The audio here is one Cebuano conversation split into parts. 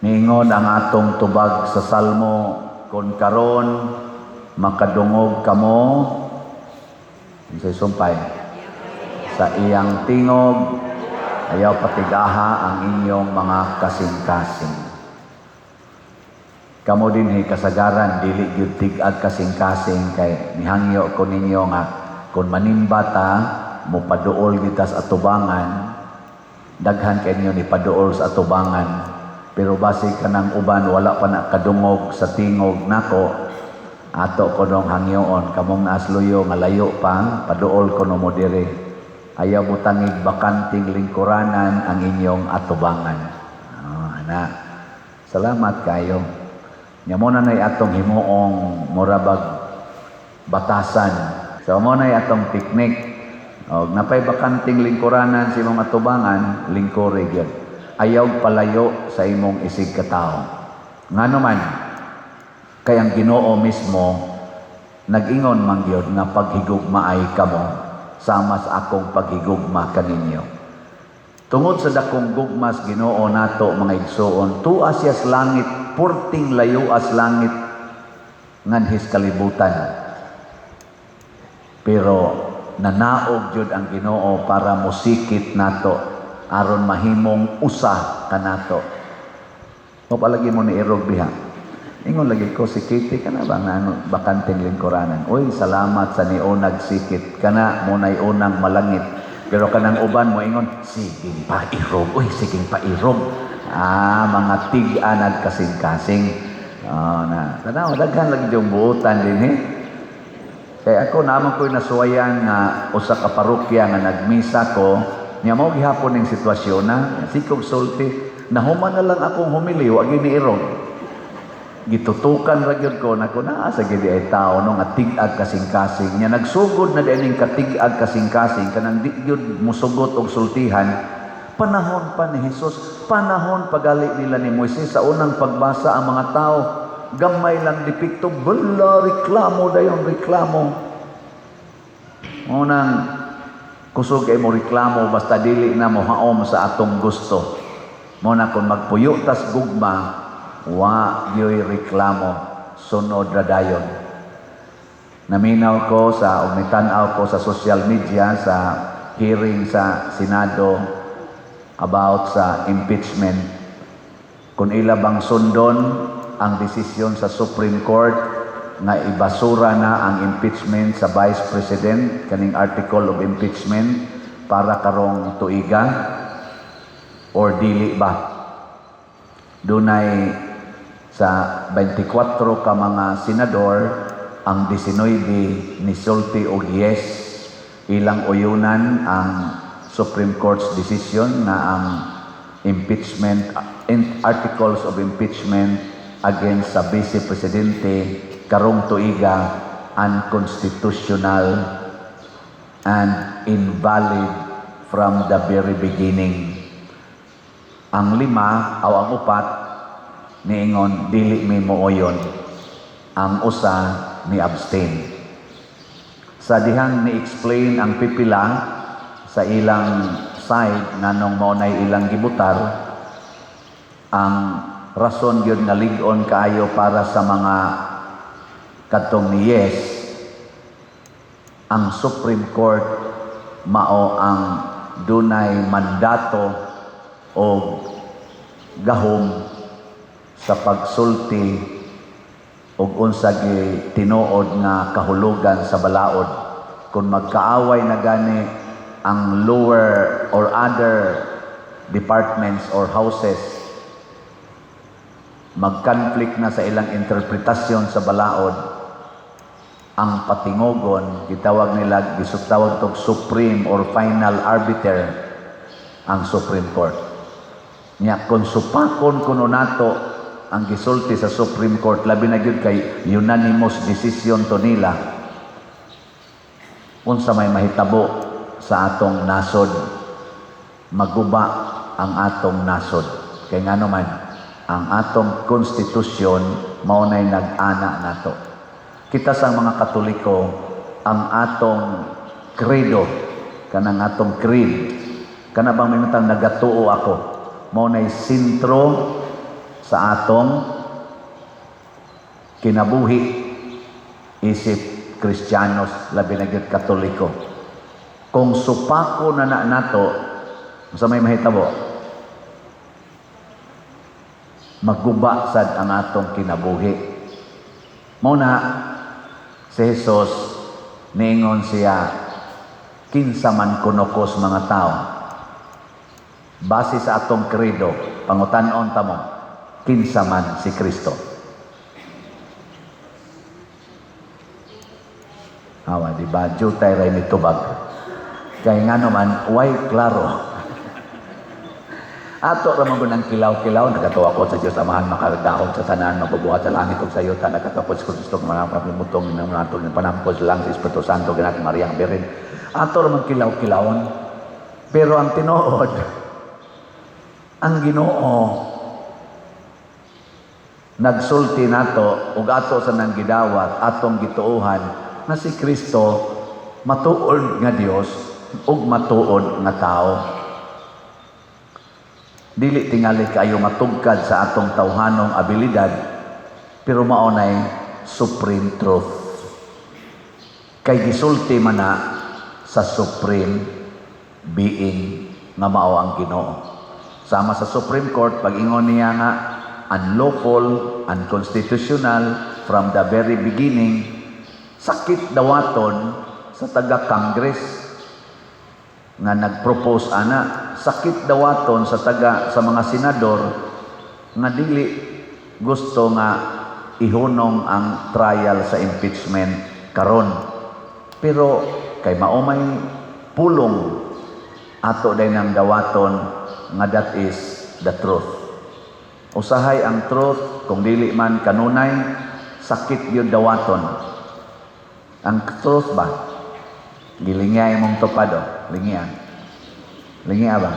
Niingon ang atong tubag sa Salmo, "Kung karon makadungog kamo," unsay sumpay, "sa iyang tingog, ayaw patigaha ang inyong mga kasing-kasing." Kamo dinhi kasagaran dili gyud tig-ag kasing-kasing, kay nihangyo ko ninyo nga kung manimba ta, mopaduol kita sa atubangan. Daghan kay ninyo ni paduol sa atubangan, pero basi kanang uban wala pa na kadungog sa tingog nako. Ato ko nong hangyoon kamong naasluyo nga layo pa, paduol ko no mo diri. Ayaw butangig bakanting lingkuranan ang inyong atubangan. Oh, ana, salamat kayo. Nya mo na nay atong himuong murabag batasan. So mo na atong teknik. Og napay bakanting lingkuranan sa imong atubangan, lingkuri gyud. Ayaw palayo sa imong isig katawo. Ngano man, kay ang Ginoo mismo nag-ingon man gyud nga paghigugmaay kamo sama sa akong paghigugma kaninyo. Tungod sa dakong gugmas Ginoo nato, mga igsuon, tuas siya sa langit, purting layo as langit nganhis kalibutan. Pero nanaog jud ang Ginoo para mosikit nato aron mahimong usa kanato. Mo palagi mo ni irog diha. Ingon lagi ko si Kitty, kana ba nga ano, bakanteng lingkuranan. Uy, salamat sa niunag sikit. Kana mo nay unang malangit. Pero kanang uban mo ingon, "Siging pairog. Uy, siging pairog." Ah, mga tig-anag kasing-kasing. Oh, na. Tanaw, daghan lagi yung buutan din eh. Kay ako naman ko'y nasuwayan nga usa ka parokya nga nagmisa ko, niya mao gihapon ning sitwasyon na, sikog sulti, nahuman na lang akong homily, wa gyud ni irog. Gitutukan ra gyud ko nako, naa sa gid ay tao no nga tig-ag kasing-kasing. Nya nagsugod na din ning katig-ag kasing-kasing, kanang di gyud musugot og sultihan. Panahon pa ni Jesus, panahon pagali nila ni Moises, sa unang pagbasa ang mga tao gamay lang depekto, bala, reklamo dayon, reklamo. Unang kusog kay mo reklamo basta dili na mohaom sa atong gusto. Mo na kung magpuyo tas gugma, wa gyoy reklamo, sunod ra dayon. Naminaw ko sa ug nitan-aw ko sa social media sa hearing sa Senado about sa impeachment. Kung ila bang sundon ang desisyon sa Supreme Court nga ibasura na ang impeachment sa Vice President, kaning article of impeachment para karong tuiga, or dili ba? Dunay sa 24 ka mga senador, ang 19 nisulti og yes, ilang uyunan ang Supreme Court's decision na ang impeachment in articles of impeachment against sa Vice Presidente karong tuiga unconstitutional and invalid from the very beginning. Ang lima o ang upat niingon dili mi mooyon. Ang usa ni abstain. Sa dihang ni-explain ang pipila sa ilang side nganong mao nay ilang gibutar, ang rason gyud nga lig-on kaayo para sa mga kadtong ni yes, ang Supreme Court mao ang dunay mandato o gahom sa pagsulti og unsa gi tinuod nga kahulugan sa balaod. Kung magkaaway na gani ang lower or other departments or houses, mag-conflict na sa ilang interpretasyon sa balaod, ang patingogon, gitawag nila, gisutawag tog supreme or final arbiter, ang Supreme Court. Nya kung supakon kuno nato ang gisulti sa Supreme Court, labi na gyud kay unanimous decision to nila, unsa may mahitabo sa atong nasod? Maguba ang atong nasod. Kay ngano man, ang atong konstitusyon mao nay nag-ana nato. Kita sa mga Katoliko, ang atong credo, kanang atong creed, kana bang mingutang "Nagatuo ako," mao nay sentro sa sa atong kinabuhi isip Kristiyanos, labi na gyud Katoliko. Kung supako na na nato, sa may mahitabo, maguba sad ang atong kinabuhi. Mao na si Jesus, niingon siya, "Kinsa man kuno ko sa mga tao?" Base sa atong credo, pangutan-on ta mo, kinsa man si Kristo? Awa, di ba? Jutay ray mitubag. Kay nga naman, way klaro. Ato ra man gud ang kilaw-kilaw, "Nagatuo ko sa Dios Amahan makagagahom sa tanan, magbubuhat sa langit ug sa yuta, nagatuo ko sa Kristo, mga pamimutong ng mga panampos lang sa Espiritu Santo, ganat Maria ang Birhen." Ato ra man kilaw-kilawon. Pero ang tinuod, ang Ginoo nagsulti nato ug ato sa nang gidawat, atong gituohan na si Kristo matuod nga Dios ug matuod nga tao. Dili tingali kaayo matugkad sa atong tawhanong abilidad, pero mao nay supreme truth. Kay gisulti man na sa supreme being nga mao ang Ginoo. Sama sa Supreme Court, pag ingon niya nga unlawful, unconstitutional from the very beginning, sakit dawaton sa taga-Congress nga nag-propose ana, sakit dawaton sa taga sa mga senador nga dili gusto nga ihunong ang trial sa impeachment karon. Pero kay mao may pulong, ato day nang dawaton nga that is the truth. Usahay ang truth, kung dili man kanunay, sakit gyud dawaton ang truth ba. Gilingya imong tupad oh, lingya. Lingya ba?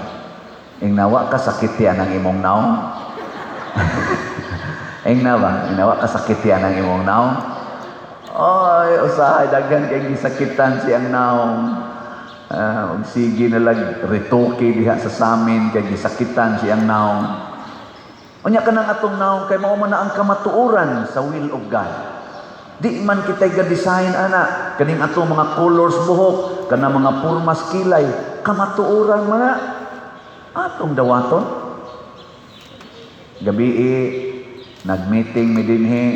Ingna wa ka sakiti ang imong naong. Ingna ba? Ingna wa ka sakiti ang imong naong. Oy, usahay daghan kay gisakitan siyang naong. Og sige na lang retoke diha sa samin kay gisakitan siyang naong. Unya kanang atong naong, kay mao man na ang kamatuoran sa will of God. Di man kita'y ga-design ana kaning atong mga colors buhok, kanang mga pormas kilay, kamatuoran man na, atong dawaton. Gabii nag-meeting mi dinhi,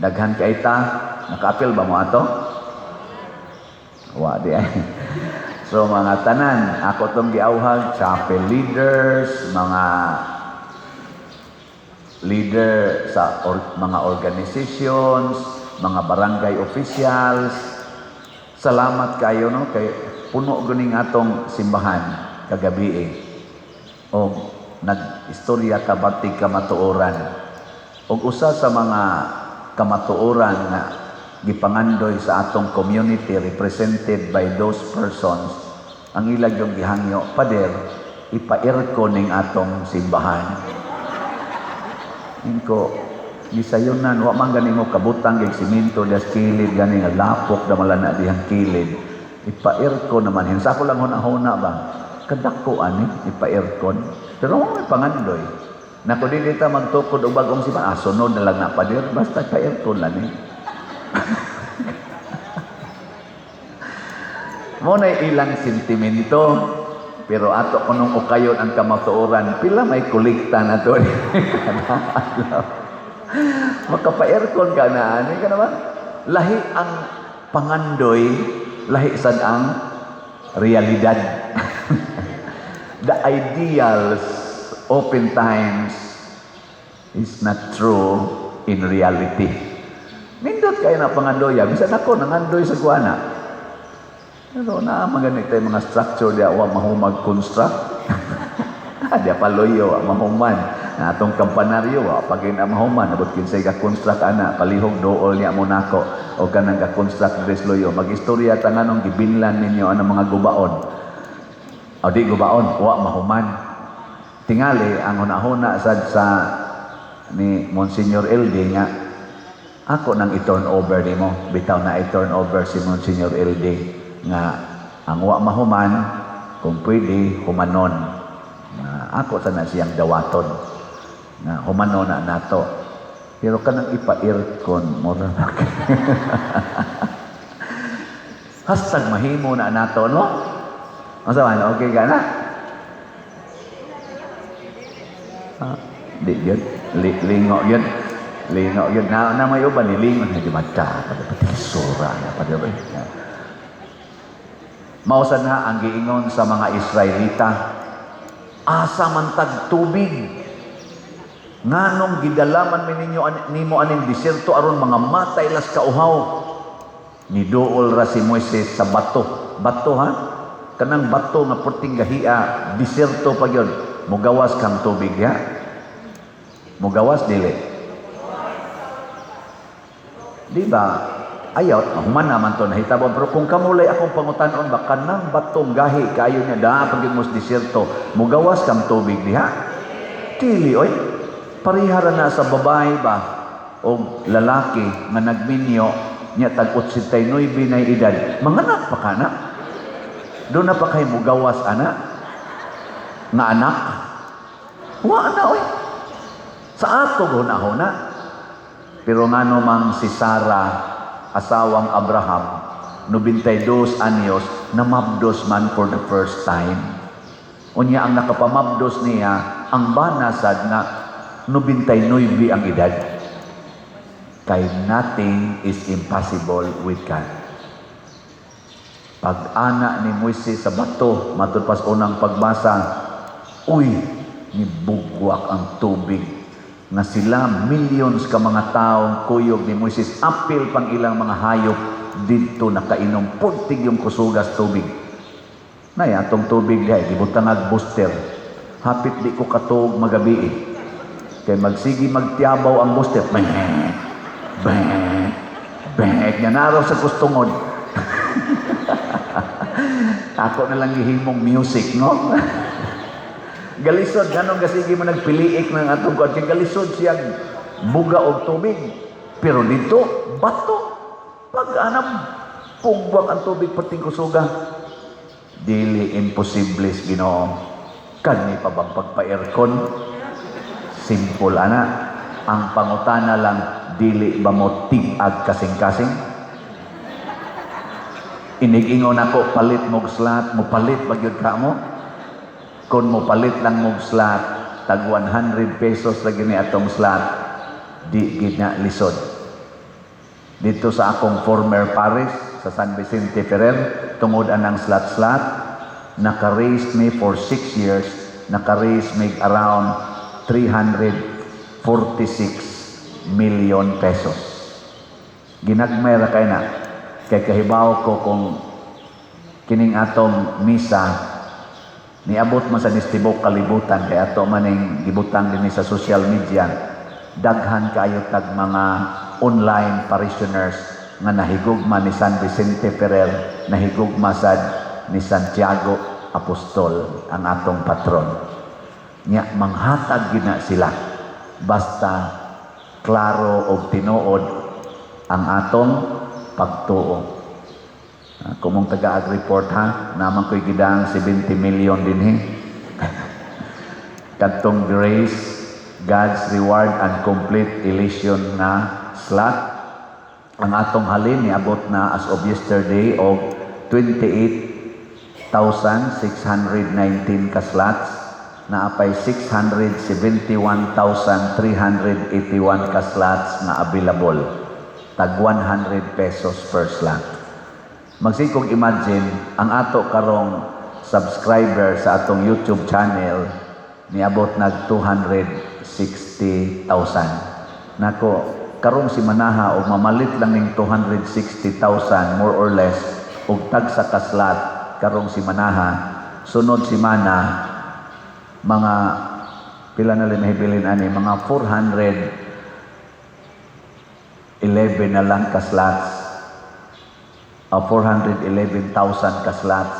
daghan kay ta, nakaapil ba mo ato? Wa di ay. So mga tanan, ako tong giawhag, chapel leaders, mga leader sa mga organizations, mga barangay officials. Salamat kayo, no, kay puno guning atong simbahan kagabi eh. O nag-istorya ka batig kamatuoran. Og usa sa mga kamatuoran nga gipangandoy sa atong community represented by those persons, ang ilang yung gihangyo, "Pader, ipa-aircon ning atong simbahan." Inko, gisayunan, wa man gani mo kabutang gig simento das kilid gani nga lapok na mala na dihang kilid. Ipa-aircon naman. Hinsa ko lang huna-huna ba? Kadako ani ipa-aircon. Pero may pangandoy. Nako, dili ta magtukod og bagong simbahan. Ah, sunod na lang na, pader, basta pa-aircon lang eh. Mo na ilang sentimento, pero ato kunong ukayon ang kamatuoran, pila may kolekta na to kada adlaw. Makapa-aircon ka na, ani ka naman. Lahi ang pangandoy, lahi sad ang realidad. The ideals oftentimes is not true in reality. Nindot kayo na pangandoya. Bisan ako, nangandoy sa kuana. Pero naa man gani tayo mga structure diya wa mahumag construct. Diya paloyo wa mahuman. Na atong kampanaryo wa pag na mahuman, abot kinsay ka construct ana, palihog dool niya mo nako o kanang ka construct dres loyo. Magistorya ta nganong gibinlan ninyo ang mga gubaon. O di gubaon, wa mahuman. Tingali ang hunahuna sad sa ni Monsignor LD nga ako nang i-turn over nimo, bitaw na i-turn over si Monsignor LD nga ang wa mahuman, kung pwede humanon na ako sana siyang dawaton. Na humano na nato. Pero kanang ipa-aircon, mura na. #mahimo na nato, no? Unsa man, okay ka na? Ah, di yun. Lingo yun. Lingo yun. Na may uban, nilingo. Di mata, pada pati sura na pada ba. Mao sad na ang giingon sa mga Israelita, "Asa man tag tubig? Nganong gidala man mi ninyo nimo aning diserto aron mga matay las kauhaw?" Niduol ra si Moises sa bato. Bato ha? Kanang bato nga perting gahia, diserto pa gyud. Mugawas kang tubig ya? Mugawas dili? Di ba? Ayaw, human naman to nahitabo. Pero kung kamulay akong pangutanon ba, kanang batong gahi kayo niya, daa pag mo sa diserto, mugawas kang tubig diha? Dili, oy. Parihara na sa babae ba o lalaki nga nagminyo niya, tag 89 na edad, manganak pa ka na? Doon na pa kay mugawas ana nga anak? Wa na, oy. Sa ato huna-huna. Pero ngano mang si Sarah, asawang Abraham, 92 anyos, namabdos man for the first time? Unya ang nakapamabdos niya, ang bana sad nga 99 ang edad. Kay nothing is impossible with God. Pag ana ni Moises sa bato, matud pas unang pagbasa, uy, nibugwak ang tubig nga sila, millions ka mga taong kuyog ni Moises, apil pang ilang mga hayop, didto nakainom, purtig yung kusugas tubig. Nay, atong tubig diha, gibutang ag booster. Hapit di ko katuog magabi eh. Kay magsigi magtiyabaw ang booster. Bang, bang, bang. Nya naraw sa kustungod. Ako na lang gihimong music, no? Galisod, ganong kasige mo nagpiliik ng atong kuan kay galisod siyang buga og tubig. Pero dito, bato. Pag anam, pugwak ang tubig perting kusuga. Dili imposible sa Ginoo. Kani pa bang pagpa-aircon? Simple ana. Ang pangutana lang, dili ba mo tig-ag kasing-kasing? Inig-ingon ako, palit mog slot, mo palit ba gyud ka mo? Kung mo palit lang mog slot, tag 100 pesos lagi ni atong slot, di gid na lisod. Dito sa akong former parish sa San Vicente Ferrer, tungod anang slot-slot, naka-raise me for 6 years, naka-raise me around 346 million pesos. Ginagmay ra kay na. Kay kahibaw ko kung kining atong misa niabot man sa tibok kalibutan, kay ato maning gibutang dinhi sa social media, daghan kaayo tag mga online parishioners nga nahigugma ni San Vicente Ferrer, nahigugma sad ni Santiago Apostol, ang atong patron. Nya manghatag gina sila basta klaro og tinuod ang atong pagtuo. Ah, kumong taga-ag-report ha, naman ko'y gidang 70 million dinhi. Kadtong grace, God's reward and complete elation na slot. Ang atong halin niabot na as of yesterday og 28,619 ka slots, naapay 671,381 ka slots na available. Tag 100 pesos per slot. Magsikog imagine, ang ato karong subscriber sa atong YouTube channel niabot nag 260,000. Nako, karong si Manaha og mamalit lang ning 260,000 more or less og tagsa ka slot karong si Manaha, sunod si Mana mga pila na lang mahibilin ani, mga 411 na lang ka slots, 411,000 ka slots.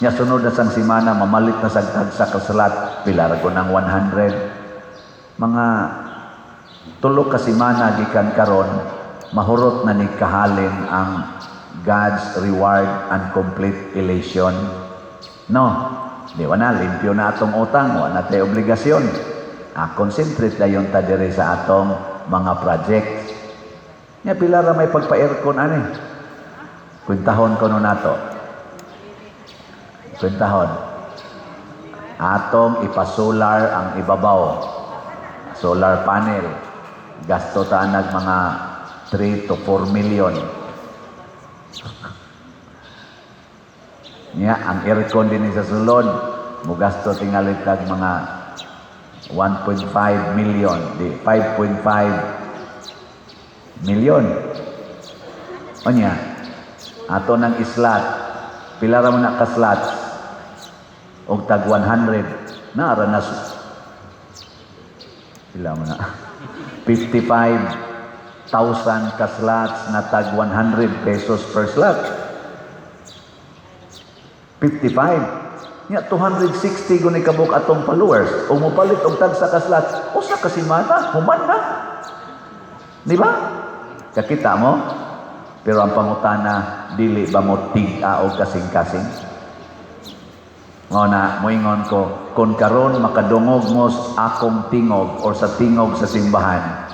Nya sunod na sang simana mamalit na sa tagsa ka slot, pila ra ko ng 100. Mga 3 ka semana gikan karon, mahurot na ni kahalin ang God's reward and complete elation. No, di ba na, limpyo na atong utang, wala na tayo obligasyon. Ah, concentrate dayon ta diri sa atong mga project. Nya pila ra may pagpa-aircon ani? Kwentahon ko no nato. Kwentahon. Atong ipa-solar ang ibabaw. Solar panel. Gasto ta nag mga 3 to 4 million. Nya ang aircon din sa sulod, mugasto tingali tag mga 1.5 million, di 5.5 million. Onya, ato nang islat, pila ra man na ka slots? Og tag 100 na ra na, pila man na? 55,000 ka slots na tag 100 pesos per slot. 55. Nya 260 guni kabuk atong followers. O mopalit og tagsa ka slot, usa ka semana, human na. Di ba? Kakita mo? Pero ang pangutana, dili ba mo tig-a og kasing-kasing? Mao na, moingon ko, kung karon makadungog mo sa akong tingog or sa tingog sa simbahan,